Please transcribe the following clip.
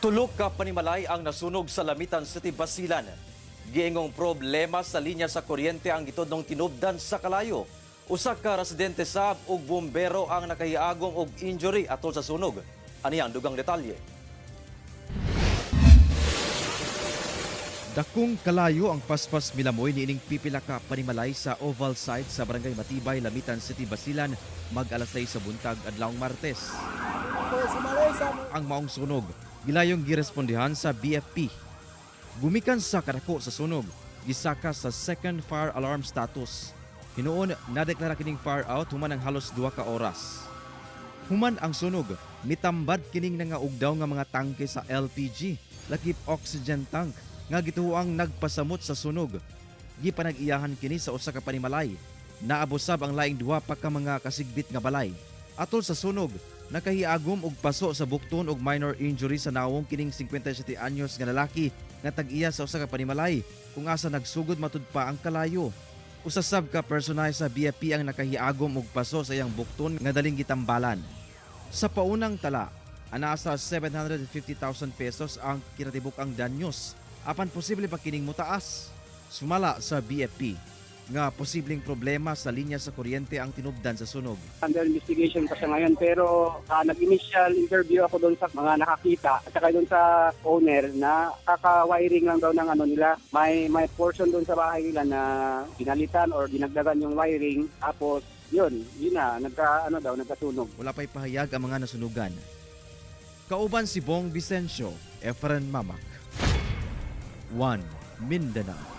Tulo ka panimalay ang nasunog sa Lamitan City, Basilan. Giingong problema sa linya sa kuryente ang gitudnong tinubdan sa kalayo. Usa ka residente sab ug bumbero ang nakahiagom og injury atol sa sunog. Ani ang dugang detalye. Dakong kalayo ang paspas milamoy niining pipila ka panimalay sa Oval Site sa Barangay Matibay, Lamitan City, Basilan, mag alas 6 sa buntag adlawng Martes. Ang maong sunog, gilayong girespondihan sa BFP. Gumikan sa kadako sa sunog, gisaka sa second fire alarm status. Hinuon, nadeklara kining fire out human ang halos 2 ka oras. Human ang sunog, mitambad kining nangaugdaw nga mga tangke sa LPG, lakip oxygen tank, nga gituoang nagpasamot sa sunog. Gipanag-iyahan kini sa usa ka panimalay. Naabosab ang laing duha pa ka mga kasigbit nga balay. Atol sa sunog, nakahiagom og paso sa bukton og minor injury sa nawong kining 57 anyos nga lalaki nga tag-iya sa usa ka panimalay kung asa nagsugod matud pa ang kalayo. Usa sab ka personahe sa BFP ang nakahiagom og paso sa iyang bukton nga daling gitambalan. Sa paunang tala, anaa sa 750,000 pesos ang kinatibuk-ang danyos apan posible pa kining motaas. Sumala sa BFP nga posibleng problema sa linya sa kuryente ang tinubdan sa sunog. Under investigation pa siya ngayon, pero nag-initial interview ako doon sa mga nakakita at saka doon sa owner na kaka-wiring lang daw ng ano nila. May portion doon sa bahay nila na pinalitan or dinagdagan yung wiring, tapos yun, yun na, nagka, ano daw, nagkasunog. Wala pa'y pahayag ang mga nasunugan. Kauban si Bong Vicencio, Efren Mamak. 1 Mindanao.